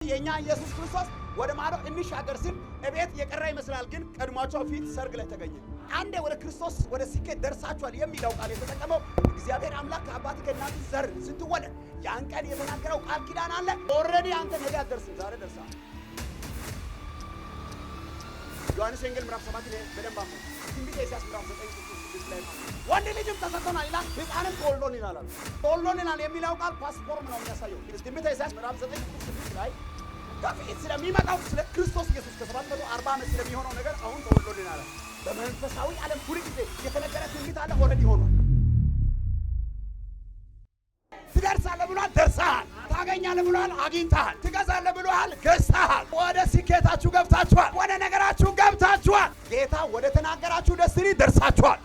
የእኛ ኢየሱስ ክርስቶስ ወደ ማዶ እንሻገር ሲል እቤት የቀረ ይመስላል፣ ግን ቀድሟቸው ፊት ሰርግ ላይ ተገኘ። አንዴ ወደ ክርስቶስ ወደ ስኬት ደርሳችኋል የሚለው ቃል የተጠቀመው እግዚአብሔር አምላክ ከአባት ከእናት ዘር ስትወለድ ያን ቀን የተናገረው ቃል ኪዳን አለ። Already አንተ ነገ አትደርስም፣ ዛሬ ደርሰሃል። ዮሐንስ ወንጌል ምዕራፍ 7 ላይ በደንብ አምኑ። ትንቢተ ኢሳይያስ ምዕራፍ 9 ቁጥር 6 ላይ ወንድ ልጅም ተሰጥቶናል ይላል፣ ሕፃንም ተወልዶልናል አለ። ተወልዶልናል የሚለው ቃል past form ነው የሚያሳየው። ትንቢተ ኢሳይያስ ምዕራፍ 9 ቁጥር 6 ላይ ከፊት ስለሚመጣው ስለ ክርስቶስ ኢየሱስ ከ740 ዓመት ስለሚሆነው ነገር አሁን ተወልዶልናል። በመንፈሳዊ ዓለም ሁል ጊዜ የተነገረ ትንቢት አለ፣ already ሆኗል። ትደርሳለህ ብሏል፣ ደርሰሃል። ታገኛለህ ብሏል፣ አግኝተሃል። ትገዛለህ ብሏል፣ ገዝተሃል። ወደ ስኬታችሁ ገብታችኋል። ወደ ነገራችሁ ገብታችኋል። ጌታ ወደ ተናገራችሁ destiny ደርሳችኋል።